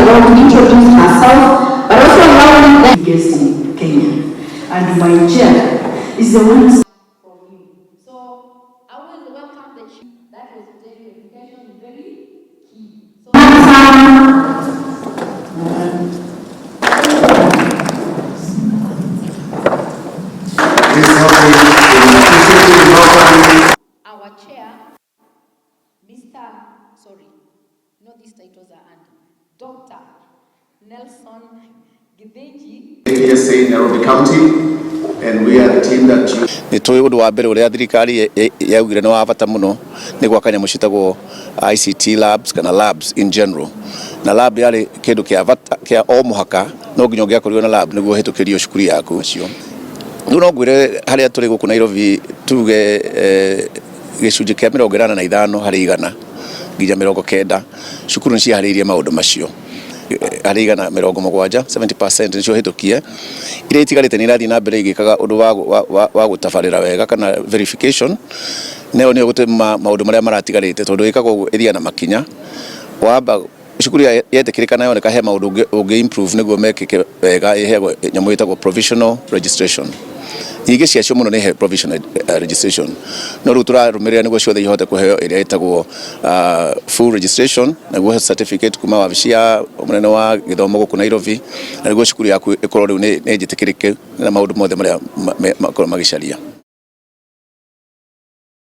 about to introduce herself, but also allow me then Guest in Kenya. And my chair is the one from you. So I will welcome the chief. That was today. Education is very key. So Please help me in officially welcoming our chair, Mr. Sorry, no, these titles are earned. Dr. Nelson Githinji. KPSA Nairobi County, and we are the team that you Nä tå å ndå wa mbere å rä a thirikari yaugire nä wa bata må no nä gwaka nyamå ciätagwo ICT labs kana labs in general, na lab yarä kä ndå kä bata kä o mũhaka, no nginya ũngĩakorirwo na lab nĩguo ũhĩtũkĩrio cukuru yaku cio. Rĩu no ngwĩre harĩa tũrĩ gũkũ Nairobi, tuge gĩcunjĩ kĩa 85% nginya 90 cukuru nĩ ciharĩirie maũndũ macio. Harĩ igana 70, 70% nĩcio hĩtũkie. Iria itigarĩte nĩ irathiĩ na mbere igĩkaga ũndũ wa gũtabarĩra wega kana verification, nayo nĩyo gũtũma maũndũ marĩa maratigarĩte, tondũ ĩkagwo ũguo, ĩthiaga na makinya. Wamba cukuru yetĩkĩrĩka na yoneka he maũndũ ũngĩ improve nĩguo mekĩke wega, ĩheagwo nyamũ ĩtagwo provisional registration. Nyingĩ ciacio mũno nĩ he provisional registration, no rĩu tũrarũmĩrĩra nĩguo ciothe ihote kũheo ĩrĩa ĩtagwo full registration, nĩguo certificate kuma wabici ya mũnene wa gĩthomo gũkũ Nairobi, na nĩguo cukuru yaku ĩkorwo rĩu nĩ njĩtĩkĩrĩke na maũndũ mothe marĩa makorwo magĩcaria.